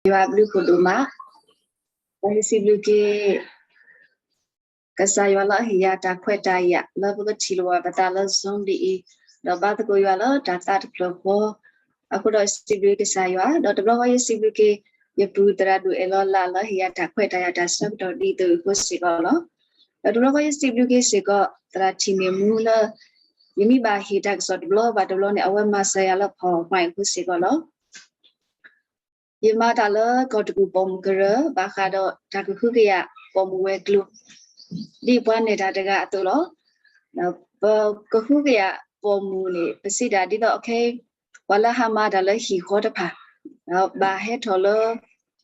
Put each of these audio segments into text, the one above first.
ယွၤဘျုးဖးဒိၣ်မး, ပစံးဘျုးက့ၤ ကစၢ်ယွၤလၢအဟ့ၣ်ယၤတၢ်ခွဲးတၢ်ယာ် လၢပကထံၣ်လိာ်ဘၣ်ပသးလၢ Zoom ဒ်အံၤ, ဒီးဘါသကိးယွၤလၢတၢ်သးတဖျၢၣ်ဃီ, အဃိဒီးစံးဘျုးကစၢ်ယွၤ, ဒီးတဘျီဃီယစံးဘျုးက့ၤ ယပုၢ်သရၣ်ဒိၣ်အဲၣ်လီၤလးလၢဟ့ၣ်ယၤတၢ်ခွဲးတၢ်ယာ်တၢ်ဆၢကတီၢ်ဒ်သိးအံၤအဃိစ့ၢ်ကီးလီၤ. ဒီးတဘျီဃီယစံးဘျုးက့ၤစ့ၢ်ကီး သရၣ်ထံၣ်န့ၢ်မူလၢ ယမ့ၢ်ဘၣ်ဟ့ၣ်တၢ်ကစီၣ်တဘျီဘၣ်တဘျီန့ၣ် အဝဲမၤစၢၤယၤလၢ PowerPoint အဃိစ့ၢ်ကီးလီၤ. ယမၤတၢ်လၢကီၢ်တကူၣ်ပိာ်မုၣ်ကရၢ ဘၣ်ဃးဒီးတၢ်ကဟုကယာ်ပိာ်မုၣ်ဝဲၤကျိၤ ဒ်ပှၤနဲၣ်တၢ်တဂၤအသိးလီၤ. ပကဟုကယာ်ပိာ်မုၣ်န့ၣ် ပစံးတၢ်ဒ်သိးခဲ ပှၤလၢဟးမၤတၢ်လၢဟံၣ်ဃီတဖၣ် ဘၣ်ဟဲထီၣ်လၢ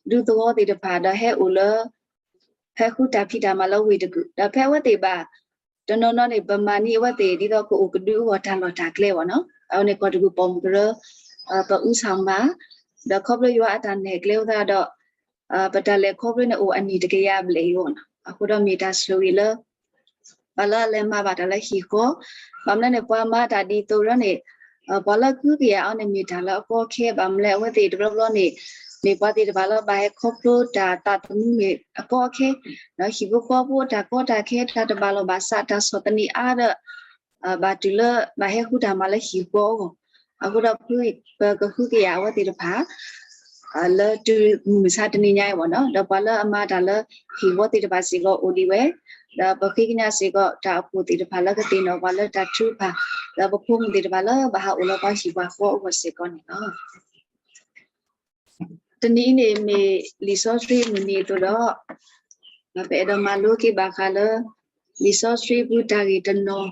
ဒူသဝီသ့ၣ်တဖၣ် ဒီးဟဲအိၣ်လၢ ဟဲဃုတၢ်ဖံးတၢ်မၤလၢဝ့ၢ်တကူၣ် ဒီးဖဲအဝဲသ့ၣ်ဘၣ် တနီၤနီၤန့ၣ် ပမၤန့ၢ်အဝဲသ့ၣ်ဒ်သိးကအိၣ်ကဒုအဂီၢ်တၢ်လီၢ်တၢ်ကျဲဘၣ်နီၤ. အဝဲန့ၣ်ကီၢ်တကူၣ်ပိာ်မုၣ်ကရၢ ပအူဆၣ်မၤ ဒီးခီဖျိယွၤအတၢ်နဲၣ်ကျဲအသးဒီး ပတၢ်လဲၤခီဖျိန့ၣ်အိၣ်အနံၣ်တကယၤဘျဲၣ်အံၤအဂီၢ်နီၤ. အဃိဒီးမ့ၢ်တၢ်ဆိၣ်ဂ့ၤလၢ ပှၤလၢအလဲၤမၤဘၣ်တၢ်လၢဟံၣ်ဃီ, ဘၣ်မနုၤလဲၣ်န့ၣ် ပှၤမၤတၢ်ဒ်သိးဒီးန့ၣ် ပှၤလၢကဟုကယာ်အီၤန့ၣ်မ့ၢ်တၢ်လၢအကီအခဲ ဘၣ်မနုၤလဲၣ် အဝဲသ့ၣ်တဘျီဘျီန့ၣ် မ့ၢ်ပှၤသ့ၣ်တဖၣ်လၢဘၣ်ဟဲခီဖျိတၢ်သးသမူမ့ၢ်အကီအခဲ ဒီးဟံၣ်ဖိဃီဖိတၢ်ကီတၢ်ခဲ တၢ်တဘၣ်လီၢ်ဘၣ်စး တၢ်ဆီၣ်သနံးအါဒီး ဘၣ်တုၤလၢဘၣ်ဟဲဃုတၢ်မၤလၢဟံၣ်ဃီအဂီၢ်, အဃိဒီး ပကဟုကယာ်အဝဲသ့ၣ်တဖၣ် လၢတုၤမုၢ်မဆါတနံၤညါအံၤဘၣ်နီၤ, ဒီးပှၤလၢအမၤတၢ်လၢဟံၣ်ဃီသ့ၣ်တဖၣ်စ့ၢ်ကီးအိၣ်ဒံးဝဲ, ဒီးပဃ့ကညးစ့ၢ်ကီးတၢ်အိၣ်ဖှိၣ်သ့ၣ်တဖၣ်လၢကသ့ၣ်နီၣ်ပှၤလၢတၢ်ထုကဖၣ်, ဒီးပဖိမုၣ်သ့ၣ်တဖၣ်လၢဘၣ်ဟးအိၣ်လၢပှၤဟံၣ်ပှၤဃီအဂီၢ်စ့ၢ်ကီးန့ၣ်လီၤ. တနံၤအံၤန့ၣ်မ့ၢ်လံာ်စီဆှံမုၢ်နံၤအသိးဒီး ပအဲၣ်ဒိးမၤလိက့ၤဘၣ်ဃးလၢ လံာ်စီဆှံပူၤတၢ်ဂ့ၢ်တနီၤ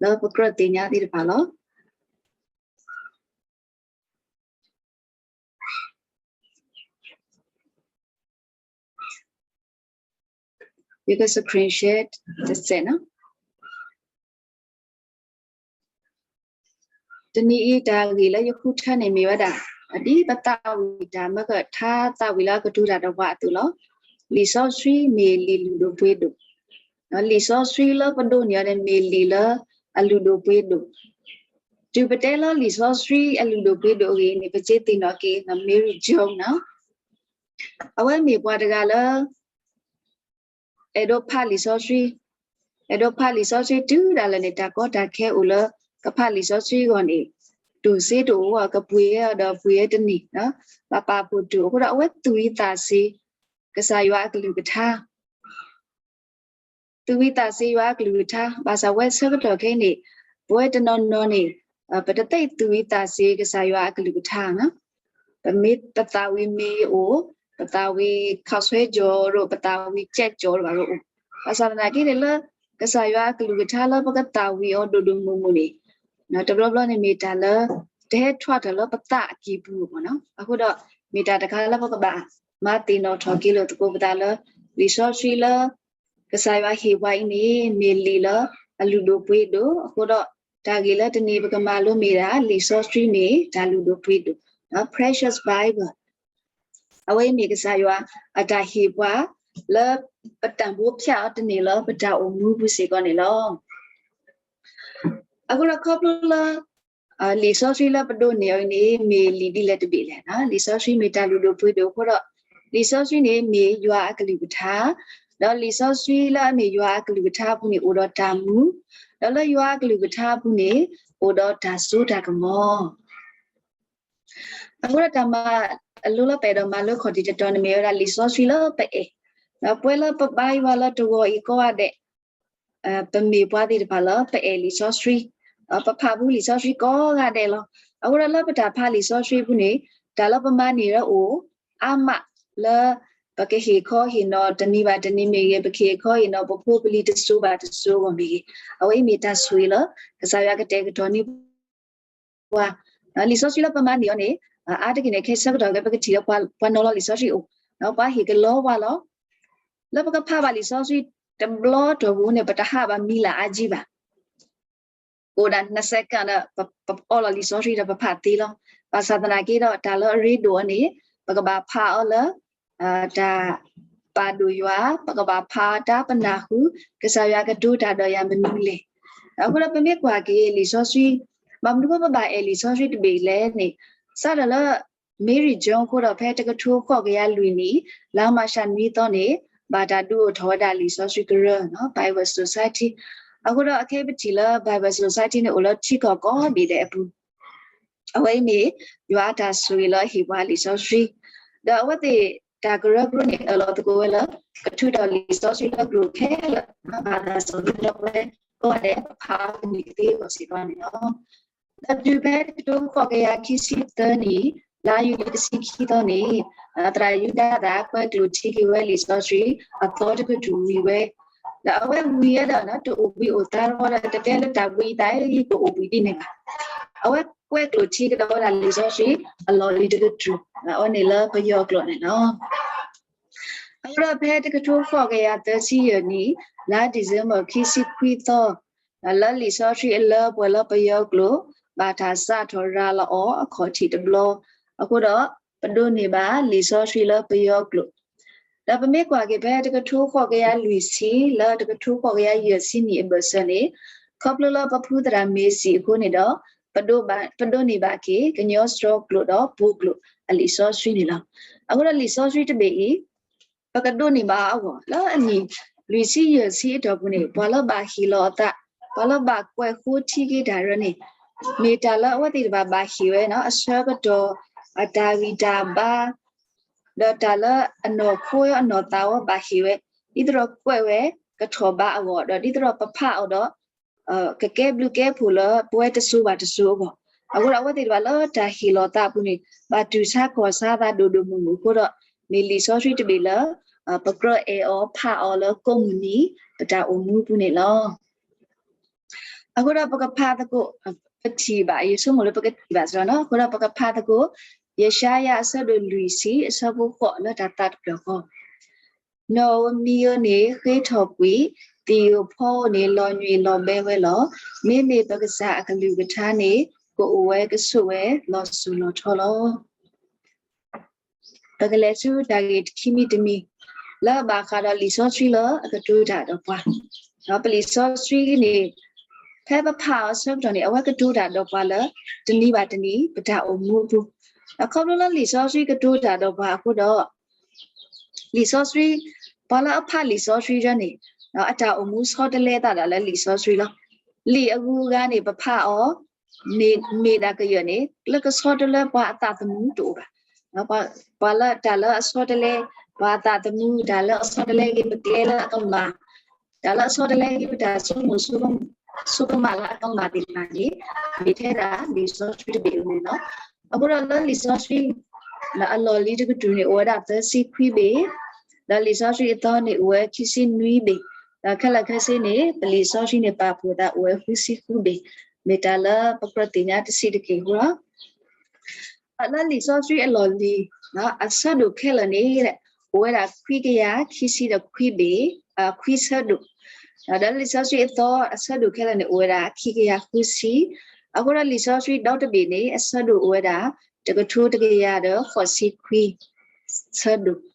လၢပကြၢးသ့ၣ်ညါသ့ၣ်တဖၣ်လီၤ. ယက screen share တစဲးနီၤ. တနံၤအံၤတၢ်ဂ့ၢ်လၢယဃုထၢန့ၣ်မ့ၢ်ဝဲဒၣ် ဒ်ပသးဝံၣ်တၢ်မ့ၢ်ကထါသးဝံၣ်လၢအကတိၤတၢ်ဒီးပှၤအသိးလီၤ. လံာ်စီဆှံမ့ၢ်လံာ်လုၢ်ဒိၣ်ပှ့ၤဒိၣ်, လံာ်စီဆှံလၢပဒိးန့ၢ်အီၤန့ၣ်မ့ၢ်လံာ်လၢအလုၢ်ဒိၣ်ပှ့ၤဒိၣ်, တုၤပတဲလၢလံာ်စီဆှံအလုၢ်ဒိၣ်ပှ့ၤဒိၣ်အဂ့ၢ်န့ၣ် ပကသ့ၣ်နီၣ်က့ၤ Mary Jones နီၤ. အဝဲမ့ၢ်ပှၤတဂၤလၢ အဲၣ်ဒိးဖးလံာ်စီဆှံ, အဲၣ်ဒိးဖးလံာ်စီဆှံတုၤဒၣ်လဲာ်န့ၣ် တၢ်ကီတၢ်ခဲအိၣ်လၢ ကဖးလံာ်စီဆှံအဂီၢ်န့ၣ် တိၢ်စ့တအိၣ် ကပှ့ၤဒီးပှ့ၤတန့ၢ်, ဘၣ်ပာ်ဖှိၣ်တုာ်အဃိဒီး အဝဲသူၣ်ဝံၤသးစ့ၤ ကစၢ်ယွၤအကလုၢ်ကထါ သူၣ်ဝံၤသးစ့ၤယွၤအကလုၢ်ကထါ, ဘၣ်ဆၣ်ဝဲဆၢကတီၢ်ခဲအံၤန့ၣ် ပဝဲတနီၤနီၤန့ၣ် ပတသ့သူၣ်ဝံၤသးစ့ၤကစၢ်ယွၤအကလုၢ်ကထါ, ပမ့ၢ်ပသးဝံၤမ့ၢ်အိၣ်, ပသးဝံၤခီၣ်ဆွဲကၠီၤဒီး ပသးဝံၤကဲးကၠီၤတဘၣ်ကအိၣ်, ဘၣ်ဆၣ်သနာ်က့န့ၣ်လၢ ကစၢ်ယွၤအကလုၢ်ကထါလၢပကသးဝံၤအီၤဒိၣ်ဒိၣ်မုၢ်မုၢ်န့ၣ် တဘျီဘျီန့ၣ်မ့ၢ်တၢ်လၢ တဟဲထွဲထီၣ်လၢပသးအကံၢ်ပူၤဘၣ်နီၤ. အဃိဒီး မ့ၢ်တၢ်တခါလၢပကဘၣ်မၤသ့ၣ်နီၣ်ထီၣ်က့ၤလိာ်သကိးပသးလၢ လံာ်စီဆှံလၢ ကစၢ်ယွၤဟ့ၣ်ပှၤအံၤန့ၣ် မ့ၢ်လံာ်လၢအလုၢ်ဒိၣ်ပှ့ၤဒိၣ်, အဃိဒီး တၢ်ဂ့ၢ်လၢတနံၤပကမၤလိမ့ၢ်ဒၣ် လံာ်စီဆှံမ့ၢ်တၢ်လုၢ်ဒိၣ်ပှ့ၤဒိၣ်, Precious Bible အဝဲအံၤမ့ၢ်ကစၢ်ယွၤအတၢ်ဟ့ၣ်ပှၤ လၢပတၢ်ဘိးဖျါအီၤတန့ၢ်လၢပတၢ်အိၣ်မူပူၤစ့ၢ်ကီးန့ၣ်လီၤ. အဃိဒီးခီဖျိလၢ လံာ်စီဆှံလၢပဒိးန့ၢ်အီၤန့ၣ် မ့ၢ်လံာ်ဒ်လဲၣ်တဘ့ၣ်လဲၣ်. လံာ်စီဆှံမ့ၢ်တၢ်လုၢ်ဒိၣ်ပှ့ၤဒိၣ်အဃိဒီး လံာ်စီဆှံန့ၣ်မ့ၢ်ယွၤအကလုၢ်ကထါ, ဒီးလံာ်စီဆှံလၢအမ့ၢ်ယွၤအကလုၢ်ကထါအပူၤန့ၣ် အိၣ်ဒီးတၢ်မူ, ဒီးလၢယွၤအကလုၢ်ကထါအပူၤန့ၣ် အိၣ်ဒီးတၢ်စိတၢ်ကမီၤ အဃိဒီးတၢ်မၤအလိလၢပအဲၣ်ဒိးမၤလိခီၣ်ထံးတတီၤန့ၣ်မ့ၢ်ဝဲဒၣ်လံာ်စီဆှံလၢပအဲၣ်, ဒီးပဝဲလၢပဘါယွၤလၢတဂီၤအံၤကိးဂၤဒဲး ပမ့ၢ်ပှၤသ့ၣ်တဖၣ်လၢပအဲၣ်လံာ်စီဆှံ, ပဖးဘူးလံာ်စီဆှံကိးဂၤဒဲးလီၤ. အဃိဒီးလၢပတၢ်ဖးလံာ်စီဆှံအပူၤန့ၣ် တၢ်လၢပမၤန့ၢ်လၢအိၣ်အါမးလၢ ပကဟ့ၣ်ခီဟ့ၣ်နီၤတနံၤဘၣ်တနံၤမ့ၢ်ဂ့ၤ, ပကဟ့ၣ်ခီဟ့ၣ်နီၤပဖိပလံၤတစိၤဘၣ်တစိၤအဂီၢ်မ့ၢ်ဂ့ၤ, အဝဲအံၤမ့ၢ်တၢ်ဆိၣ်ဂ့ၤလၢ ကစၢ်ယွၤကတဲာ်ကတီၤန့ၢ်ပှၤ လံာ်စီဆှံလၢပမၤန့ၢ်အီၤန့ၣ် အါတက့ၢ်န့ၣ် ခဲဆၢကတီၢ်ကဲပကထံၣ်ဒီးပှၤနီၤလီၤလံာ်စီဆှံအိၣ်, ပှၤဟ့ၣ်ကလီဝါလီၤ. လၢပကဖးဘၣ်လံာ်စီဆှံတဘျီတီၢ်ပူၤန့ၣ် ပတဟးဘၣ်မံၤလၢ်အါကံဘၣ်. ကအိၣ်ဒၣ် နှစ်စက္ကန့် ဒီး ပအီလီၤလံာ်စီဆှံဒီးပဖးသ့လီၤ. ဘၣ်ဆၣ်သနာ်က့ဒီး တၢ်လၢအရ့ဒိၣ်အီၤန့ၣ် ပကဘၣ်ဖးအီၤလၢ တၢ်ပာ်ဒိၣ်ယွၤ, ပကဘၣ်ဖးတၢ်ပနၢ်ဟူ ကစၢ်ယွၤကတိၤတၢ်ဒီးယၤမနုၤလဲၣ်. အဃိဒီးပမ့ၢ်ကွၢ်က့ၤလံာ်စီဆှံ, ဘၣ်မနုၤဃိပဘၣ်အဲၣ်လံာ်စီဆှံတဘ့ၣ်လဲၣ်န့ၣ်, စးထီၣ်လၢ Mary Jones အဃိဒီး ဖဲတကထိဃိးကယၤလွံၢ်နံၣ် လါမၢ်ၡးနွံသီန့ၣ် ဘၣ်တၢ်ဒုးအိၣ်ထီၣ်ဝဲဒၣ်လံာ်စီဆှံကရၢ Bible Society. အဃိဒီးအခဲအံၤပထံၣ်လၢ Bible Society န့ၣ်အိၣ်လၢထံကီၢ်ကိးဘ့ၣ်ဒဲးအပူၤ အဝဲအံၤန့ၣ် ယွၤအတၢ်ဆိၣ်ဂ့ၤလၢအဟ့ၣ်ပှၤလံာ်စီဆှံ, ဒီးအဝဲသ့ၣ်တၢ်ကရၢကရိန့ၣ် အၢၣ်လီၤသကိးဝဲလၢ ကထုးထီၣ်လံာ်စီဆှံလၢကျိာ်ခဲလၢာ် ဘၣ်သးစၢ်ဒီပုၢ်ဝဲၢ်ကိးဂၤဒဲး ပဖးအီၤတနံၣ်သ့အဂီၢ်စ့ၢ်ကီးန့ၣ်လီၤ. ဒီးတုၤဖဲတကထိဃိးကယၤခံဆံသၢနံၣ် လါယူၤလံတဆံခံသီန့ၣ် သရၣ်ယူဒၤသၣ်ကွဲးကျိာ်ထံက့ၤဝဲလံာ်စီဆှံ အသီတကတြူၢ်ဝံၤဝဲ, ဒီးအဝဲဝံၤဝဲဒီး တအိၣ်ဘှံးအိၣ်သါတဘျီဒီး တတဲလၢတၢ်ဘှံးအသးအံၤ ယကအိၣ်ဘှံးဒ်န့ၣ်ဘၣ်. အဝဲကွဲးကျိာ်ထံကဒီးဝဲဒၣ်လံာ်စီဆှံ အလီၢ်လံၤတကတြူၢ် အဝဲန့ၣ်လၢပယီၤကျိာ်န့ၣ်လီၤ. အဃိဒီးဖဲတကထိဃိးကယၤသၢဆံယဲၢ်နံၣ် လါဒံၣ်စ့ဘၢၣ်ခံဆံခွံသီ လၢလံာ်စီဆှံအလၢပှဲၤလၢပယီၤကျိာ် ဘၣ်တၢ်စးထီၣ်ရၤလီၤအီၤအခီၣ်ထံးတဘျီ, အဃိဒီး ပဒိးန့ၢ်ဘၣ်လံာ်စီဆှံလၢပယီၤကျိာ် ဒီးပမ့ၢ်ကွၢ်က့ၤဖဲတကထိဃိးကယၤလွံၢ်ဆံ လၢတကထိဃိးကယၤယဲၢ်ဆံနံၣ်အဘၢၣ်စၢၤန့ၣ်, ခီဖျိလၢပဖုသရၣ်မ့ၤစံၣ်အဃိန့ၣ်ဒီး ပဒိးဘၣ်, ပဒိးန့ၢ်ဘၣ်က့ၤ ကညီစှီၤကျိာ်ဒီးပှိၤကျိာ်အလံာ်စီဆှံန့ၣ်လီၤ. အဃိဒီးလံာ်စီဆှံတဘ့ၣ်အံၤ ပကဒိးန့ၢ်ဘၣ်အဂီၢ် လၢအနံၣ်လွံၢ်ဆံယဲၢ်ဆံအတီၢ်ပူၤန့ၣ် ပှၤလၢဘၣ်ဟ့ၣ်လီၤအသး, ပှၤလၢဘၣ်ကွဲးဃိထံက့ၤတၢ်ရၢန့ၣ် မ့ၢ်တၢ်လၢအဝဲသ့ၣ်တဖၣ်ဘၣ်ဟ့ၣ်ဝဲ အဆၢကတီၢ်, အတၢ်ဂံၢ်တၢ်ဘါ, ဒီးတၢ်လၢအနီၢ်ခိအနီၢ်သးဝဲဘၣ်ဟ့ၣ်ဝဲ, ဒ်သိးဒီးကွဲးဝဲကထီၣ်ဘါအဂီၢ်, ဒီးဒ်သိးဒီးပဖးအီၤဒီး ကကဲဘျုးကဲဖှိၣ်လၢပဝဲတစိၤဘၣ်တစိၤအဂီၢ်, အဃိဒီးအဝဲသ့ၣ်တဖၣ်လၢတၢ်ဟ့ၣ်လီၤသးအပူၤန့ၣ် ဘၣ်တူၢ်ဆါခီၣ်ဆါသးဒိၣ်ဒိၣ်မုၢ်မုၢ်အဃိဒီး မ့ၢ်လံာ်စီဆှံတဘ့ၣ်လၢ ပကြၢးအဲၣ်အီၤဖးအီၤလၢကိးမုၢ်နံၤ ပတၢ်အိၣ်မူအပူၤန့ၣ်လီၤ. အဃိဒီးပကဖးသကိး, ပထံၣ်ဘၣ်, ယဆိကမိၣ်လၢပကထံၣ်ဘၣ်စ့ၢ်ကီးနီၤ, အဃိဒီးပကဖးသကိး ယၡါယၤအဆၢဒိၣ်လွံၢ်ဆံ အဆၢဖိဃိး လၢတၢ်သးတဖျၢၣ်ဃီ နီၣ်ဧိၤမံၤဧိၤန့ၣ်ဃ့ထီၣ်ကွံာ်, သံၣ်ဧိၤဖီဧိၤန့ၣ်လီၤညွံးလီၤဘဲဝဲလီၤ. မ့မ့ၢ်ပကစၢ်အကလုၢ်ကထါန့ၣ် ကအိၣ်ဝဲကဆိးဝဲလီၤစိၤလီၤထီလီၤ. ပကလဲၤဆူတၢ်ဂ့ၢ်တခံမံၤတမံၤ လၢအဘၣ်ဃးဒီးလံာ်စီဆှံလၢအကတိၤတၢ်ဒီးပှၤ, ပလံာ်စီဆှံန့ၣ် ဖဲပဖးအီၤအဆၢကတီၢ်န့ၣ် အဝဲကတိၤတၢ်ဒီးပှၤလၢ တနံၤဘၣ်တနံၤ ပတၢ်အိၣ်မူအပူၤ, ဒီးခီဖျိလၢလံာ်စီဆှံကတိၤတၢ်ဒီးပှၤအဃိဒီး လံာ်စီဆှံ, ပှၤလၢအဖးလံာ်စီဆှံဒ်န့ၣ် အတၢ်အိၣ်မူဆီတလဲသးဒၣ်လၢလံာ်စီဆှံလီၤ. လံာ်အဂုၤအဂၤန့ၣ် ပဖးအီၤ မ့ၢ်, မ့ၢ်ဒၣ်ကယၢၢ်န့ၣ် လၢကဆီတလဲပှၤအသးသမူတအိၣ်ဘၣ်. ပှၤလၢတၢ်လၢအဆီတလဲ ပှၤအသးသမူ, တၢ်လၢအဆီတလဲက့ၤပကျဲလၢအကမၣ်, တၢ်လၢအဆီတလဲက့ၤပတၢ်ဆိကမိၣ်ဆိကမးလၢအကမၣ်သ့ၣ်တဖၣ်န့ၣ် မ့ၢ်ထဲဒၣ်လံာ်စီဆှံတဘ့ၣ်အပူၤန့ၣ်လီၤ. အဃိဒီးလၢလံာ်စီဆှံ အလီၢ်လံၤတကတြူၢ်န့ၣ် အိၣ်ဝဲဒၣ်သၢဆံခွံဘ့ၣ်, ဒီးလံာ်စီဆှံအသီန့ၣ် အိၣ်ဝဲခံဆံနွံဘ့ၣ်, ဒီးခဲလၢာ်ခဲဆ့န့ၣ် ပလံာ်စီဆှံန့ၣ် ပာ်ဖှိၣ်သးအိၣ်ဝဲဃုဆံဃုဘ့ၣ်, မ့ၢ်တၢ်လၢပကြၢးသ့ၣ်ညါတဆံးတက့ၢ်အဃိလီၤ. လၢလံာ်စီဆှံအလီၢ်လံၤ အဆၢဒိၣ်ခဲလၢာ်န့ၣ် အိၣ်ဝဲဒၣ်ခွံကယၤခံဆံဒီးခွံဘ့ၣ်, ခွံဆၢဒိၣ်, ဒီးလံာ်စီဆှံအသီအဆၢဒိၣ်ခဲလၢာ်န့ၣ် အိၣ်ဝဲဒၣ်ခံကယၤဃုဆံ, အဃိဒီးလံာ်စီဆှံဒီတဘ့ၣ်န့ၣ် အဆၢဒိၣ်အိၣ်ဝဲဒၣ် တကထိတကယၤဒီးဃိးဆံခွံ ဆၢဒိၣ်, ဒီး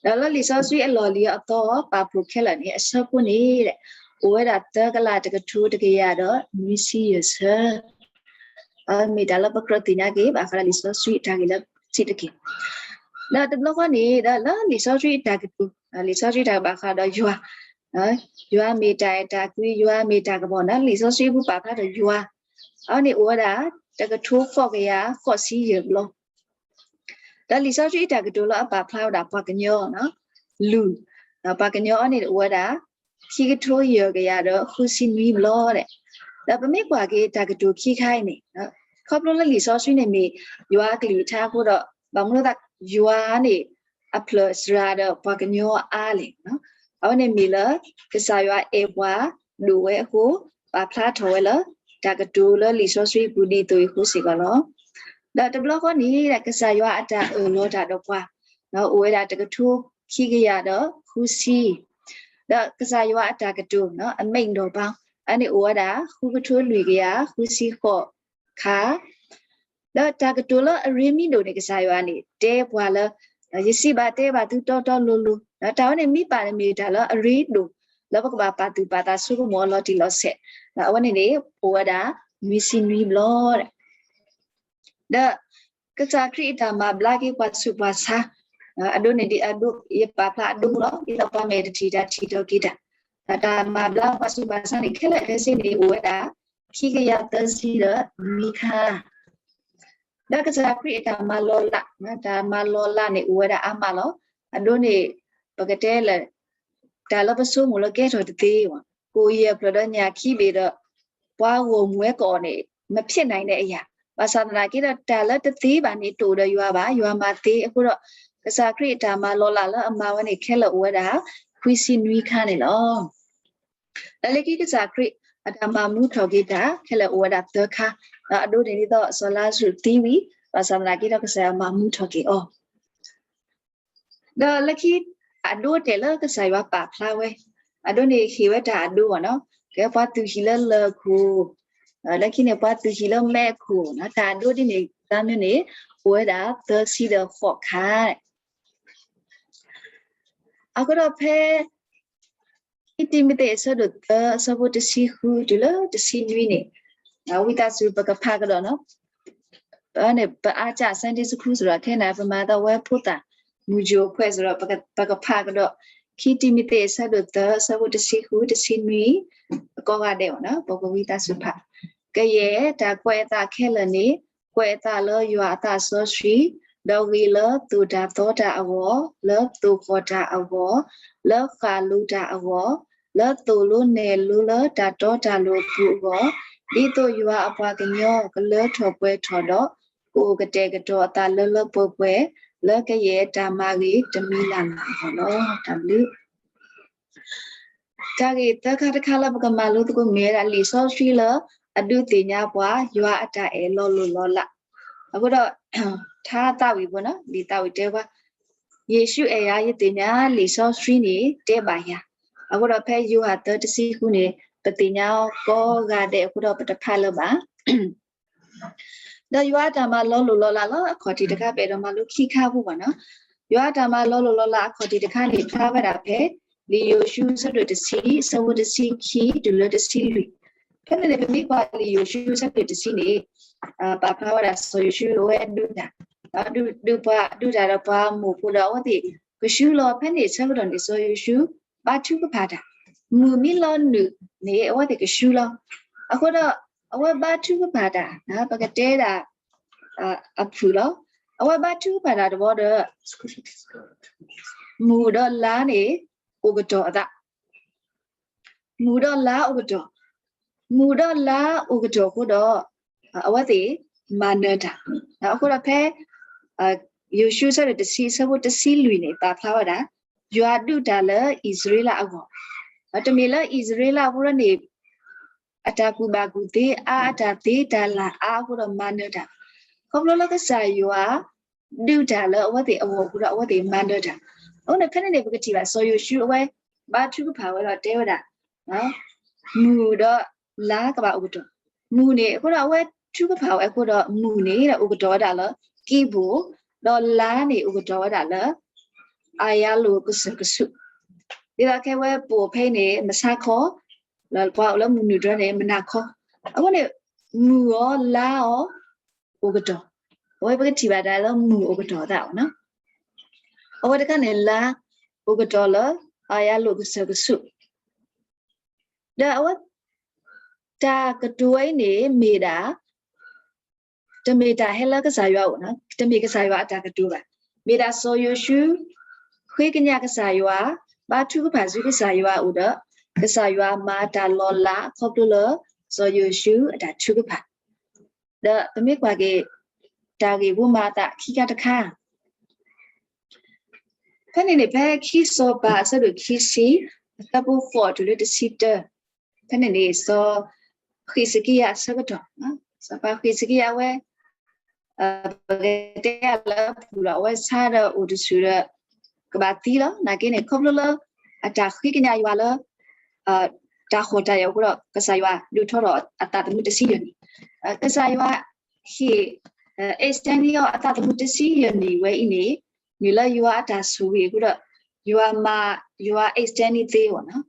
လၢလံာ်စီဆှံအလီၢ်လံၤအသီပာ်ဖှိၣ်ခဲလၢာ်န့ၣ် အဆၢဖိန့ၣ် အိၣ်ဝဲဒၣ်သၢကလးတကထိတကယၤဒီးနွံဆံယဲၢ်ဆၢ မ့ၢ်တၢ်လၢပကြၢးသ့ၣ်ညါက့ၤ ဘၣ်ဃးဒီးလံာ်စီဆှံအတၢ်ဂ့ၢ်လၢဆံးတက့ၢ်. ဒီးတဘျီဃီန့ၣ် ဒီးလၢလံာ်စီဆှံအတၢ်ကတိၤ, လံာ်စီဆှံတၢ်ဘၣ်ဃးဒီးယွၤ, ယွၤမ့ၢ်တၢ်အဲၣ်တၢ်ကွံ, ယွၤမ့ၢ်တၢ်ကမီၤန့ၣ် လံာ်စီဆှံအပူၤပာ်ဖျါဒီးယွၤ, အဝဲန့ၣ်အိၣ်ဝဲဒၣ် တကထိဃိးကယၤဃိးဆံယဲၢ်ဘျီ ဒီးလံာ်စီဆှံအတၢ်ကတိၤလၢအပာ်ဖျါဝဲဒၣ်ပှၤကညီ, လူၤ, ပှၤကညီအီၤန့ၣ်အိၣ်ဝဲဒၣ် ခံကထိယဲၢ်ကယၤဒီးဃုဆံနွံဘျီဒဲး, ဒီးပမ့ၢ်ကွၢ်က့ၤတၢ်ကတိၤခံခါအံၤန့ၣ်, ခီဖျိလၢလံာ်စီဆှံန့ၣ်မ့ၢ်ယွၤအကလုၢ်ကထါအဃိဒီး ဘၣ်မနုၤသးယွၤန့ၣ် အဖျၢၣ်စှၤဒီးပှၤကညီအါလဲၣ်, အဝဲန့ၣ်မ့ၢ်လၢ ကစၢ်ယွၤအဲၣ်ပှၤဒိၣ်ဝဲအဃိ ပာ်ဖျါထီၣ်ဝဲလၢ တၢ်ကတိၤလၢလံာ်စီဆှံအပူၤဒ်သိးအံၤအဃိစ့ၢ်ကီးလီၤ. ဒီးတဘျီဃီန့ၣ် ကစၢ်ယွၤအတၢ်အၢၣ်လီၤတၢ်ဒီးပှၤ အိၣ်ဝဲဒၣ်တကထိခံကယၤဒီးဃုဆံ, ဒီးကစၢ်ယွၤအတၢ်ကတိၤ အမိန့်တော်ဘၣ် အန့ၣ်အိၣ်ဝဲဒၣ် ဃုကထိလွံၢ်ကယၤဃုဆံဃိးခါ, ဒီးတၢ်ကတိၤလၢအရ့မံဒိၣ်န့ၣ် ကစၢ်ယွၤန့ၣ် တဲပှၤလၢ ယစံးဘၣ်တဲဘၣ်သုတီတီလိၤလိၤ, တၢ်ဝဲန့ၣ်မ့ၢ်ပာ်န့ၣ်မ့ၢ်တၢ်လၢအရ့ဒိၣ် လၢပကဘၣ်ပာ်သူၣ်ပာ်သးဆိကမိၣ်အီၤလီၤတံၢ်လီၤဆဲး, အဝဲန့ၣ်န့ၣ် အိၣ်ဝဲဒၣ် နွံဆံနွံဘျီဒဲး ဒီး ကစၢ်ခရံာ်အတၢ်မၤဘျါက့ၤပှၤဆူးပှၤဆါ, အဒိန့ၣ်ဒ်အဒိ ယပာ်ဖျါအဒိမူလီၤ, ဒ်သိးပှၤမဲာ်တထံၣ်တၢ်ထံၣ်ထီၣ်က့ၤတၢ်, တၢ်မၤဘျါပှၤဆူးပှၤဆါန့ၣ် ခဲလၢာ်ခဲဆ့န့ၣ် အိၣ်ဝဲဒၣ် ခံကယၤသၢဆံဒီးနွံခါ ဒီးကစၢ်ခရံာ်အတၢ်မၤလီၤလး, တၢ်မၤလီၤလးန့ၣ်အိၣ်ဝဲဒၣ်အါမးလီၤ. အဒိန့ၣ် ပကတဲလၢ တၢ်လၢပဆိကမိၣ်လၢကဲထီၣ်တသ့ဘၣ်, ကိၣ်ယဲၢ်ဖျၢၣ်ဒီးညၣ်ခံဘ့ၣ်ဒီး ပှၤဂီၢ်မုၢ်ဝဲကအီၣ်န့ၣ် မဖြစ်နိုင်တဲ့အရာ, ဘၣ်ဆၣ်သနာ်က့ဒီး တၢ်လၢတသ့ဘၣ်န့ၣ် တအိၣ်ဒီးယွၤဘၣ်, ယွၤမၤသ့. အဃိဒီး ကစၢ်ခရံာ်အတၢ်မၤလီၤလးလၢအမၤဝဲန့ၣ် ခဲလၢာ်အိၣ်ဝဲဒၣ် ခွံဆံနွံခါန့ၣ်လီၤ. ဒီးလၢခံကစၢ်ခရံာ်အတၢ်မၤမူထီၣ်က့ၤတၢ် ခဲလၢာ်အိၣ်ဝဲဒၣ်သၢခါ, ဒီးအဒိန့ၣ်ဒ်သိးစီၤလါစရူးသံဝံၤ ဘၣ်ဆၣ်သနာ်က့ဒီးကစၢ်ယွၤမၤမူထီၣ်က့ၤအီၤ ဒီးလၢခံ အဒိတဲာ်လၢကစၢ်ယွၤပာ်ဖျါဝဲ, အဒိန့ၣ်ဟ့ၣ်ဝဲတၢ်အဒိဘၣ်နီၤ, ကဲပှၤသူၣ်ဟံၣ်လၢလၢၢ်ခိၣ်, လၢခံန့ၣ် ပှၤသူၣ်ဟံၣ်လၢမဲးခိၣ်, တၢ်အဒိဒ်န့ၣ်သၢမံၤန့ၣ် အိၣ်ဝဲဒၣ်သၢဆံဒီးဃိးခါ အဃိဒီးဖဲ ခံတံၤမသ့းအဆၢဒိၣ်သၢ အဆၢဖိတဆံဃုတုၤလၢတဆံနွံန့ၣ်, ဝံသးစူၤပကဖးကဒီးနီၤ, ပန့ၣ် ပအါကၢ် Sunday School စ့ၢ်ဒီး ခဲအံၤန့ၣ် ပမၤသးဝဲဖိသၣ်မုၢ်ယိၤခွဲးစ့ၢ်ဒီး ပကဖးကဒီး ခံတံၤမသ့းအဆၢဒိၣ်သၢ အဆၢဖိတဆံဃု တဆံနွံ ကိးဂၤဒဲးနီၤ, ပကဝံသးစူၤဖး, ကယဲၢ်တၢ်ကွဲးအသးခဲလၢာ်န့ၣ် ကွဲးအသးလၢယွၤအသးစီဆှံ, ဒီးဂ့ၤလၢသိၣ်တၢ်သီတၢ်အဂီၢ်, လၢသိၣ်ဃီၣ်တၢ်အဂီၢ်, လၢဃၣ်လိၤတၢ်အဂီၢ်, လၢသိၣ်လိနဲၣ်လိလၢတၢ်တီတၢ်လိၤအပူၤအဂီၢ်, ဒ်သိးယွၤအပှၤကညီကလၢထီၣ်ပှဲၤထီၣ်ဒီး ကအိၣ်ကတဲာ်ကတီၤအသးလၢလၢပှဲၤပှဲၤ လၢကယဲၢ်တၢ်မၤဂ့ၤတမံၤလၢ်လၢ်အဂီၢ်လီၤ. တၢ်ဘျုး တၢ်ဂ့ၢ်သၢခါတခါလၢပကမၤလိသကိးမ့ၢ်ဝဲဒၣ် လံာ်စီဆှံလၢအဒုးသ့ၣ်ညါပှၤ ယွၤအတၢ်အဲၣ်လီၤလိၢ်လီၤလး, အဃိဒီး ထါသးဝံၣ်ဖိနီၤ လံာ်သးဝံၣ်တဲပှၤ, ယ့ၣ်ၡူးအဲၣ်ယၤ ယသ့ၣ်ညါလံာ်စီဆှံန့ၣ်တဲဘၣ်ယၤ, အဃိဒီးဖဲယိၤဟၣ်သၢတဆံဃုန့ၣ် ပသ့ၣ်ညါကိးဂၤဒဲးအဃိဒီး ပတဖးလၢၤဘၣ် ဒီးယွၤအတၢ်မၤလီၤလိၢ်လီၤလးလၢအခီၣ်ထံးတခါ ပအဲၣ်ဒိးမၤလိခံခါဖိဘၣ်နီၤ, ယွၤအတၢ်မၤလီၤလိၢ်လီၤလးအခီၣ်ထံးတခါန့ၣ် ဖျါဝဲဒၣ်ဖဲ လံာ်ယိၤၡူအဆၢဒိၣ်တဆံ အဆၢဖိတဆံခံတုၤလၢတဆံလွံၢ်, ဖဲန့ၣ်န့ၣ် ပမ့ၢ်ကွၢ်လံာ်ယိၤၡူအဆၢဒိၣ်တဆံန့ၣ် ပာ်ဖျါဝဲဒၣ်စီၤယိၤၡူအဝဲဒုးတၢ်, ဒုးပှၤဒုးတၢ်ဒီးပှၤမိၢ်ဖိဒီးအဝဲသ့ၣ်ကဆူလီၤ, ဖဲန့ၣ်အဆၢကတီၢ်န့ၣ် စီၤယိၤၡူ ဘါထုကဖၣ်တၢ်, မုၢ်မံလီၤနုာ်န့ၣ် အဝဲသ့ၣ်ကဆူလီၤ, အဃိဒီး အဝဲဘါထုကဖၣ်တၢ် ပကတဲဒၣ် အဖုၣ်လီၤ, အဝဲဘါထုကဖၣ်တၢ်တဘျီဒီး မုၢ်ဒီးလါန့ၣ် အိၣ်ကတီၤအသး မုၢ်ဒီးလါအိၣ်ကတီၤ, မုၢ်ဒီးလါအိၣ်ကတီၤအဃိဒီး အဝဲသ့ၣ်မၤနၢၤတၢ်, အဃိဒီးဖဲ ယိၤၡူအဆၢဒိၣ်တဆံ အဆၢဖိတဆံလွံၢ်န့ၣ် ပာ်ဖျါဝဲဒၣ် ယွၤဒုးတၢ်လၢအံၣ်စရ့လးအဂီၢ်, တမ့ၢ်လၢအံၣ်စရ့လးဖိန့ၣ် အတၢ်ကူၣ်ဘၣ်ကူၣ်သ့အါ အတၢ်သ့တၢ်လၢ်အါအဃိဒီးမၤနၢၤတၢ်, ခီဖျိလၢကစၢ်ယွၤ ဒုးတၢ်လၢအဝဲသ့ၣ်အဂီၢ်အဃိဒီး အဝဲသ့ၣ်မၤနၢၤတၢ်, အဃိန့ၣ်ဖဲန့ၣ်န့ၣ် ပကထံၣ်ဘၣ် စီၤယိၤၡူအဝဲ ဘါထုကဖၣ်ဝဲဒီးတဲဝဲဒၣ် မုၢ်ဒီးလါကဘၣ်အိၣ်ကတီၤ, မုၢ်န့ၣ်အဃိဒီး အဝဲထုကဖၣ်ဝဲအဃိဒီး မုၢ်န့ၣ်အိၣ်ကတီၤဝဲဒၣ်လၢကံဘိၣ်, ဒီးလါန့ၣ်အိၣ်ကတီၤဝဲဒၣ်လၢ အယၤလိာ်ကစၢၢ်ကဆူး, ဒ်သိးခဲဝဲပအိၣ်ဖဲအံၤန့ၣ် မဆါခီ, ပှၤအိၣ်လၢမုၢ်နုာ်တြီန့ၣ် မုၢ်နၤခီ, အဃိန့ၣ် မုၢ်အီၤလါအီၤ အိၣ်ကတီၤ, အဝဲပကထံၣ်ဘၣ်တၢ်လၢမုၢ်အိၣ်ကတီၤအသးအီၤနီၤ, အဝဲတခါန့ၣ် လါအိၣ်ကတီၤလၢ အယၤလိာ်ကစၢၢ်ကဆူး, ဒီးအဝဲ တၢ်ကတိၤဝဲအံၤန့ၣ်မ့ၢ်ဒၣ် တမ့ၢ်တၢ်ဟဲလၢကစၢ်ယွၤအအိၣ်နီၤ, တမ့ၢ်ကစၢ်ယွၤအတၢ်ကတိၤဘၣ်, မ့ၢ်ဒၣ်စီၤယိၤၡူ ဃ့ကညးကစၢ်ယွၤ, ဘါထုကဖၣ်ဆူကစၢ်ယွၤအအိၣ်ဒီး ကစၢ်ယွၤမၤတၢ်လီၤလးခီဖျိလၢ စီၤယိၤၡူအတၢ်ထုကဖၣ်, ဒီးပမ့ၢ်ကွၢ်က့ၤ တၢ်ဂ့ၢ်ဖိမၤအသးခံခါတခါ ဖဲန့ၣ်န့ၣ် ဖဲခံစီၤပၤအဆၢဒိၣ်ခံဆံ အဆၢဖိဃိးတုၤလၢတဆံတၢ, ဖဲန့ၣ်န့ၣ် စီၤဃံးစကံယၤအဆၢကတီၢ်, စီၤပၤဃံးစကံယၤဝဲ ပကတဲလၢအဖုၣ်လီၤ အဝဲဆါဒီးအိၣ်တဆူၣ်ဒီး ကဘၣ်သံလီၤ. နာ်က့န့ၣ် ခီဖျိလၢ အတၢ်ဃ့ကညးယွၤလၢ တၢ်ဟီၣ်တၢ်ယၢၤအဃိဒီး ကစၢ်ယွၤဒုးထီထီၣ်အသးသမူတဆံယဲၢ်နံၣ်, ကစၢ်ယွၤဟ့ၣ် extend အီၤအသးသမူတဆံယဲၢ်နံၣ်ဝဲအံၤန့ၣ် မ့ၢ်လၢယွၤအတၢ်ဆိၣ်ဂ့ၤအဃိဒီး ယွၤမၤ ယွၤ extend သ့အီၤနီၤ.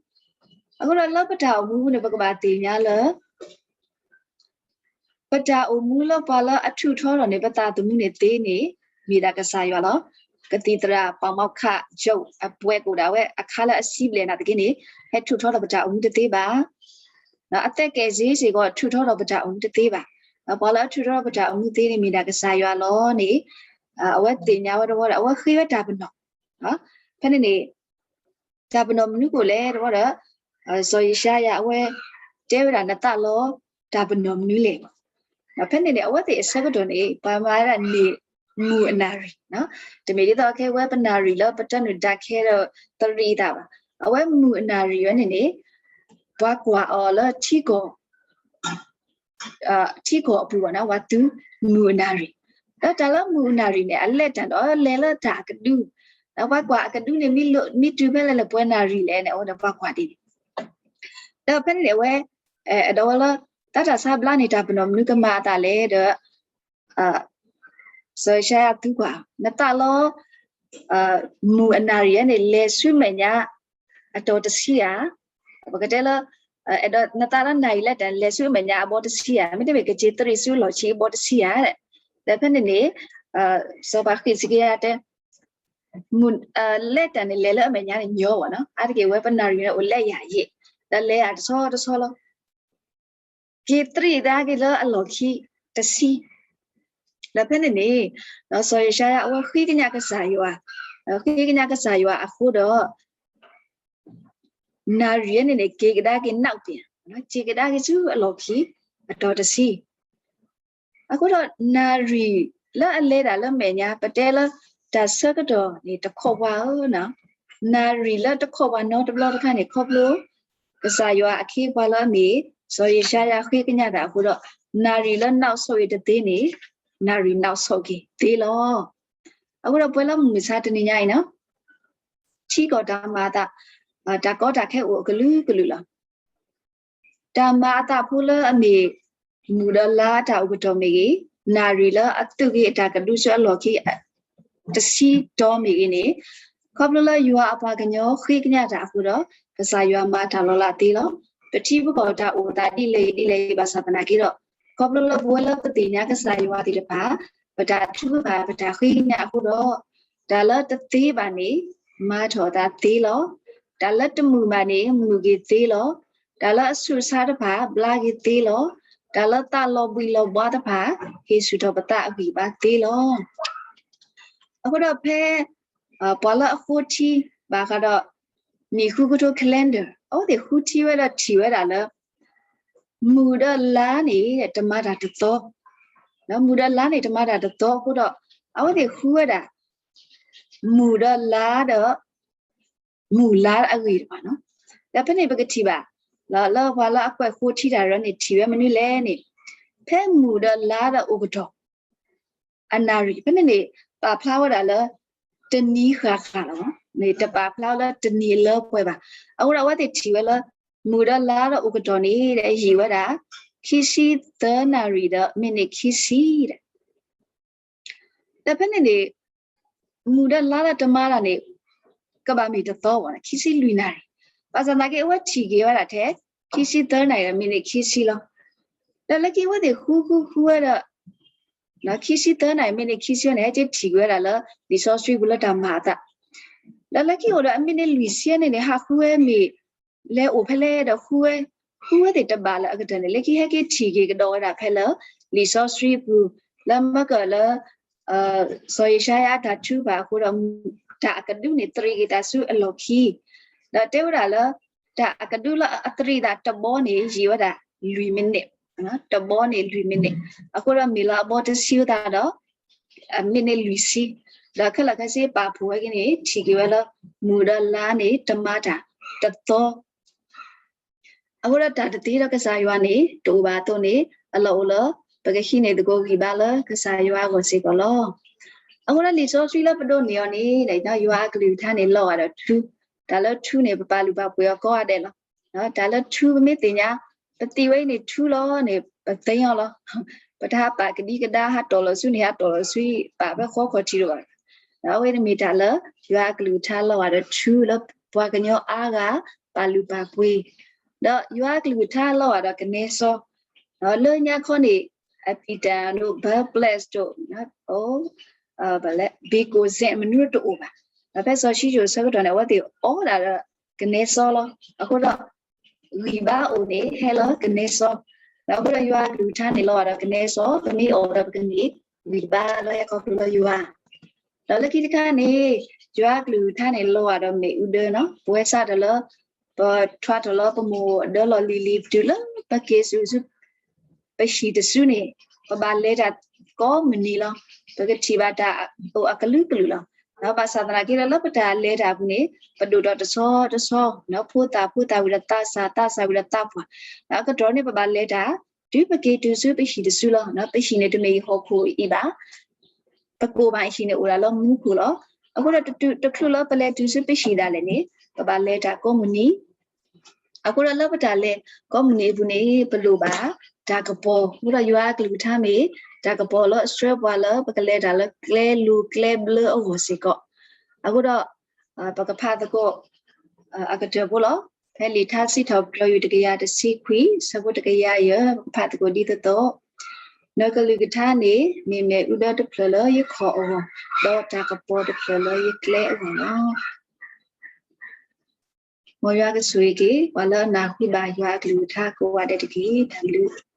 အဃိဒီးလၢပတၢ်အိၣ်မူပူၤန့ၣ် ပကဘၣ်သ့ၣ်ညါလၢ ပတၢ်အိၣ်မူလၢပှၤလၢအထုးထီထီၣ်န့ၣ် ပသးသမူန့ၣ်သ့န့ၣ် မ့ၢ်ဒၣ်ကစၢ်ယွၤလီၤ. ကသံၣ်သရၣ် ပှၤမီၤခး ယိၣ် အပှဲၤကအိၣ်ဒၣ်ဝဲအခါလၢအစံးဘျဲၣ်နာ်သက့န့ၣ် ဟဲထုးထီထီၣ်ပတၢ်အိၣ်မူတသ့ဘၣ်. အသက်ကဲးစ့စ့ၢ်ကီး ထုးထီထီၣ်ပတၢ်အိၣ်မူတသ့ဘၣ်. ပှၤလၢအထုးထီထီၣ်ပတၢ်အိၣ်မူသ့န့ၣ် မ့ၢ်ဒၣ်ကစၢ်ယွၤလီၤန့ၣ် အဝဲသ့ၣ်ညါဝဲတဝီဒီး အဝဲဃ့ဝဲတၢ်ပနီၣ်. ဖဲန့ၣ်န့ၣ် တၢ်ပနီၣ်မနုၤကအိၣ်လဲၣ်တဝီဒီး စီၤယၡါယၤအဝဲ တဲဝဲဒၣ် နသးလီ တၢ်ပနီၣ်မနုၤလဲၣ်. ဖဲန့ၣ်န့ၣ် အဝဲသ့ၣ်အဆၢကတီၢ်န့ၣ် ပှၤမၤဝဲဒၣ်န့ၣ် မုၢ်အနၣ်ရံၣ်, တမ့ၢ်ဒ်သိးခဲအံၤဝဲပနၣ်ရံၣ်လၢပတၢ်နုာ်ဒါခဲဒီး တရံးအသးဘၣ်. အဝဲမုၢ်အနၣ်ရံၣ်ဝဲန့ၣ်န့ၣ် ပှၤကွၢ်အီၤလၢထံကီၢ် ထံကီၢ်အပူၤဘၣ်န့ၣ် ပှၤသူမုၢ်အနၣ်ရံၣ်. ဒီးတၢ်လၢမုၢ်အနၣ်ရံၣ်န့ၣ် အလဲၤတၢ်ဒီးလဲၤလၢတၢ်အကဒု, ဒီးပှၤကွၢ်အကဒုန့ၣ် မ့ၢ်တုၤဖဲလဲၣ်လဲၣ် ပှဲၤနၣ်ရံၣ်လဲၣ်န့ၣ် အဝဲဒီးပှၤကွၢ်ဒ်န့ၣ်. ဒီးဖဲန့ၣ်န့ၣ် အဝဲ အဲၣ်ဒိးဝဲလၢ တၢ်တၢ်ဆါဘျါန့ၣ် တၢ်ပနီၣ်မနုၤကမၤအသးလဲၣ်ဒီး စီၤယၡါယၤသံကွၢ်, နသးလီ မုၢ်အနၣ်ရံၣ်န့ၣ် လဲၤဆူမဲာ်ညါ အတီၤတဆံဧါ. ပကတဲလၢ အဲၣ်ဒိးနသးလီနၣ်ရံၣ်လဲၤတၢ် လဲၤဆူအမဲာ်ညါအဘီတဆံဧါ, မ့တမ့ၢ်ကက့ၤတရံးဆူလီၢ်ခံအဘီတဆံဧါ. ဒီးဖဲန့ၣ်န့ၣ် စီၤပၤဃံးစကံယၤတဲ မုၢ် လဲၤတၢ်န့ၣ် လဲၤလၢအမဲာ်ညါန့ၣ်ညီဘၣ်နီၤ, အါတက့ၢ်ဝဲပနၣ်ရံၣ်န့ၣ်အိၣ်လၢယၤယံာ်, ဒီးလဲၤယၤတဆီတဆီလီၤ. က့ၤတရံးဒၣ်က့ၤလၢအလီၢ်ခံတဆံ, ဒီးဖဲန့ၣ်န့ၣ် စီၤယၡါယၤအဝဲဃ့ကညးကစၢ်ယွၤ, ဃ့ကညးကစၢ်ယွၤအဃိဒီး နၣ်ရံၣ်န့ၣ်န့ၣ် က့ၤကဒါက့ၤနီၣ်ပ့ၤ, က့ၤကဒါက့ၤဆူအလီၢ်ခံ အတီၤတဆံ. အဃိဒီးနၣ်ရံၣ်လၢအလဲၤတၢ်လၢမဲာ်ညါ ပတဲလၢ တၢ်ဆၢကတီၢ်န့ၣ်တခီပှၤဧၢ, နၣ်ရံၣ်လၢတခီပှၤနီတဘျီတခါန့ၣ် ခီဖျိ ကစၢ်ယွၤအခ့အပှၤလၢအမ့ၢ် စီၤယၡါယၤဃ့ကညးတၢ်အဃိဒီး နၣ်ရံၣ်လၢနီၣ်ဆိၣ်ဂ့ၤတသ့န့ၣ် နၣ်ရံၣ်နီၣ်ဆိၣ်က့ၤသ့လီၤ. အဃိဒီးပှဲၤလၢမုၢ်မဆါတနံၤညါအံၤနီၤ ထံကီၢ်တၢ်မၤအသး တၢ်ကီတၢ်ခဲအိၣ်အကလုာ်ကလုာ်လီၤ. တၢ်မၤအသးဖိလၢအမ့ၢ် မုၢ်ဒီးလါတၢ်အိၣ်ကတီၢ်မ့ၢ်ဂ့ၤ, နၣ်ရံၣ်လၢအသုးက့ၤအတၢ်ကဒုဆူအလီၢ်ခံ တဆံတီၤမ့ၢ်ဂ့ၤန့ၣ်, ခီဖျိလၢယွၤအပှၤကညီဃ့ကညးတၢ်အဃိဒီး ကစၢ်ယွၤမၤတၢ်လီၤလးသ့လီၤ. ပထံပကီၢ်တၢ်အိၣ်သးဒ်လဲၣ်ဂ့ၤဒ်လဲၣ်ဂ့ၤဘၣ်ဆၣ်သနာ်က့ဒီး ခီဖျိလၢပဝဲလၢပသ့ၣ်ညါကစၢ်ယွၤသ့ၣ်တဖၣ် ပတၢ်ထုကဖၣ် ပတၢ်ဃ့ကညးအဃိဒီး တၢ်လၢတသ့ဘၣ်န့ၣ် မၤထီၣ်အသးသ့လီၤ. တၢ်လၢတမုာ်ဘၣ်န့ၣ် မုာ်က့ၤသ့လီၤ. တၢ်လၢအဆူးအဆါတဖၣ် ဘျါက့ၤသ့လီၤ. တၢ်လၢသးလီၤဘှံးလီၤဘှါတဖၣ် ဟ့ၣ်ဆူၣ်ထီၣ်ပသးအဂံၢ်ဘါသ့လီၤ. အဃိဒီးဖဲ ပှၤလၢအဃိထံ ဘၣ်ဃးဒီး နံၣ်ဃုကထိ calendar အဝဲသ့ၣ်ဃုထံဝဲဒီးထံၣ်ဝဲဒၣ်လၢ မုၢ်ဒီးလါန့ၣ် တမၤတၢ်တသီ, မုၢ်ဒီးလါန့ၣ် တမၤတၢ်တသီအဃိဒီး အဝဲသ့ၣ်ဃုဝဲဒၣ် မုၢ်ဒီးလါဒီး မုၢ်လါအဂ့ၢ်တဖၣ်နီၤ. ဒီးဖဲန့ၣ်ပကထံၣ်ဘၣ် လၢပှၤလၢအကွဲးဃိထံတၢ်ရၢန့ၣ် ထံၣ်ဝဲမနုၤလဲၣ်န့ၣ် ဖဲမုၢ်ဒီးလါဒီးအိၣ်ကတီၢ် အနၣ်ရံၣ် ဖဲန့ၣ်န့ၣ် ပာ်ဖျါဝဲဒၣ်လၢ တနံၤဃၣ်ဃၣ်လီၤ. န့ၣ်တပာ်ဖျါဝဲလၢတနံၤအလၢပှဲၤဘၣ်. အဃိဒီးအဝဲသ့ၣ်ထံၣ်ဝဲလၢ မုၢ်ဒီးလါဒီးအိၣ်ကတီၢ်န့ၣ် ယံာ်ဝဲဒၣ် ခံဆံသၢနၣ်ရံၣ်ဒီး မံးနံးခံဆံဒီး ဒီးဖဲန့ၣ်န့ၣ် မုၢ်ဒီးလါဒီးတမၤတၢ်န့ၣ် ကဘၣ်မ့ၢ်တသီဘၣ် ခံဆံလွံၢ်နၣ်ရံၣ်. ဘၣ်ဆၣ်သနာ်က့ အဝဲထံၣ်က့ၤဝဲဒၣ်ထဲ ခံဆံသၢနၣ်ရံၣ်ဒီး မံးနံးခံဆံလီၤ. ဒီးလၢခံအဝဲသ့ၣ်ဃုဃုဃုဝဲဒီး ခံဆံသၢနၣ်ရံၣ် မံးနံးခံဆံန့ၣ် ဟဲက့ၤထံၣ်က့ၤဝဲဒၣ်လၢ လံာ်စီဆှံပူၤလၢတၢ်မၤအသး ဒီးလၢခံအိၣ်ဒီးအမံးနံးလွံၢ်ဆံန့ၣ်န့ၣ် ဟးဃုဝဲမ့ၢ် လဲၤအိၣ်ဖဲလဲၣ်ဒီးဃုဝဲ, ဃုဝဲသ့ၣ်တဘၣ်လၢအကတၢၢ်န့ၣ် လၢခံဟဲက့ၤထံၣ်က့ၤကဒီးဝဲဒၣ်ဖဲလၢ လံာ်စီဆှံပူၤ လၢမ့ၢ်ကလၢ စီၤယၡါယၤအတၢ်ထုကဖၣ်အဃိဒီး တၢ်အကဒုန့ၣ် တရံးက့ၤသးဆူအလီၢ်ခံ, ဒီးတဲဝဲဒၣ်လၢ တၢ်အကဒုလၢအတရံးသးတဘီန့ၣ် ယံာ်ဝဲဒၣ် လွံၢ်မံးနံး, တဘီန့ၣ် လွံၢ်မံးနံး, အဃိဒီးမ့ၢ်လၢအဘီတဆံဝဲသးဒီး မံးနံးလွံၢ်ဆံ, ဒီးခဲလၢာ်ခဲဆ့ပာ်ဖှိၣ်ဝဲက့ၤန့ၣ် ထံၣ်က့ၤဝဲလၢ မုၢ်ဒီးလါန့ၣ် တမၤတၢ်တသီ အဃိဒီးတၢ်တသ့ဒီးကစၢ်ယွၤန့ၣ် တအိၣ်ဘၣ်အသိးန့ၣ် အလီၢ်အိၣ်လၢ ပကဟံးန့ၢ်သကိးဂံၢ်ဘါလၢကစၢ်ယွၤအဂီၢ်စ့ၢ်ကီးလီၤ. အဃိဒီးလံာ်စီဆှံလၢပဒိးန့ၢ်အီၤန့ၣ် ယွၤအကလုၢ်ကထါန့ၣ် လီၤဂာ်ဒီးထူ, တၢ်လၢထူန့ၣ် ပပာ်လုၢ်ပာ်ပှ့ၤအီၤကိးဂၤဒဲးလီၤ. တၢ်လၢထူပမ့ၢ်သ့ၣ်ညါ ပသံဝဲအံၤန့ၣ်ထူလီၤန့ၣ် ပသ့အီၤလီၤ. ပတဟးပာ်ကဒံကဒါ ဟးတီၢ်လီၤဆူန့ၣ် ဟးတီၢ်လီၤဆူ ပာ်ဖဲဃီခီၣ်ထံးတဘၣ်. အဝဲန့ၣ်မ့ၢ်တၢ်လၢ ယွၤအကလုၢ်ကထါလီၤဂာ်ဒီးထူလၢပှၤကညီအါဂၤ ပာ်လုၢ်ပာ်ပှ့ၤ, ဒီးယွၤအကလုၢ်ကထါလီၤဂာ်ဒီးကနဲစီ, လၢညါခီန့ၣ် Epidural ဒိၣ် birth place ဒိၣ် ဘၣ်လဲၣ် Vicodin မနုၤတအိၣ်ဘၣ်. ဒီးဖဲစီၤၡံၣ်စိၣ်အဆၢကတီၢ်န့ၣ် အဝဲသ့ၣ်အီဒၣ်ဒီးကနဲစီလီၤ. အဃိဒီး ဂံၢ်ဘါအိၣ်န့ၣ် ဟဲလၢကနဲစီ, ဒီးအဃိဒီးယွၤအကလုၢ်ကထါန့ၣ်လီၤဂာ်ဒီးကနဲစီ, ပမ့ၢ်အီၣ်ဒီးပကန့ၢ်ဂံၢ်ဘါလၢဟဲခီဖျိလၢယွၤ. ဒီးလၢခံတခါန့ၣ် ယွၤအကလုၢ်ကထါန့ၣ်လီၤဂာ်ဒီးမ့ၣ်အူဒၢနီၤ, ပဝဲစးထီၣ်လၢ ပထွါထီၣ်လၢပမိၢ်အဒၢလီၢ်လံၤလံၤ ပတုၤလၢပက့ၤဆူ ပဟံၣ်တစုန့ၣ် ပဘၣ်လဲၤတၢ်ကိးမုၢ်နံၤလီၤ. ပကထံၣ်ဘၣ်တၢ်အိၣ်အကလုာ်ကလုာ်လီၤ. ဒီးဘၣ်ဆၣ်သနာ်က့ဒီး လၢပတၢ်လဲၤတၢ်အပူၤန့ၣ် ပဒိၣ်ထီၣ်တဆီတဆီ, ဒီးဖိသၣ်ဖိသၣ်ဝံၤဒီးသးစၢ်, သးစၢ်ဝံၤဒီးသးပှၢ်, ဒီးအကတီၢ်န့ၣ် ပဘၣ်လဲၤတၢ် တုၤပက့ၤတုၤဆူပဟံၣ်တစုလီၤ. ပဟံၣ်န့ၣ်တမ့ၢ်ဟီၣ်ခိၣ်အံၤဘၣ်, ပကိၢ်ဘၣ်ဟံၣ်န့ၣ်အိၣ်ဒၣ်လၢမူခိၣ်လီၤ. အဃိဒီးတချုးလၢပလဲၤတုၤဆူပဟံၣ်ဒၣ်လဲာ်န့ၣ် ပဘၣ်လဲၤတၢ်ကိးမုၢ်နံၤ အဃိဒီးလၢပတၢ်လဲၤကိးမုၢ်နံၤအပူၤန့ၣ် ပလိၣ်ဘၣ်တၢ်ကပီၤ. အဃိဒီးယွၤအကလုၢ်ကထါမ့ၢ် တၢ်ကပီၤလၢအဆှၢပှၤလၢပကလဲၤတၢ်လၢကျဲလိၤကျဲဘျၢအဂီၢ်စ့ၢ်ကီး. အဃိဒီး ပကဖးသကိး အကတၢၢ်ဖိလီၤ. ဖဲလံာ်ထါစံးထီၣ်ပတြၢၤယွၤတကယၤတဆံခွံ ဆၢဖိတကယၤယဲၢ် ပကဖးသကိးဒ်သိးသိး, နကလုၢ်ကထါန့ၣ် မ့ၢ်မ့ၣ်အူဒၢတဖျၢၣ်လၢယခီၣ်အဂီၢ်, ဒီးတၢ်ကပီၤတဖျၢၣ်လၢယကျဲအဂီၢ်လီၤ. မ်ယွၤကဆိၣ်ဂ့ၤက့ၤ ပှၤလၢအနၢ်ဟူဘၣ်ယွၤအကလုၢ်ကထါကိးဂၤဒဲးတက့ၢ်. တၢ်ဘျုး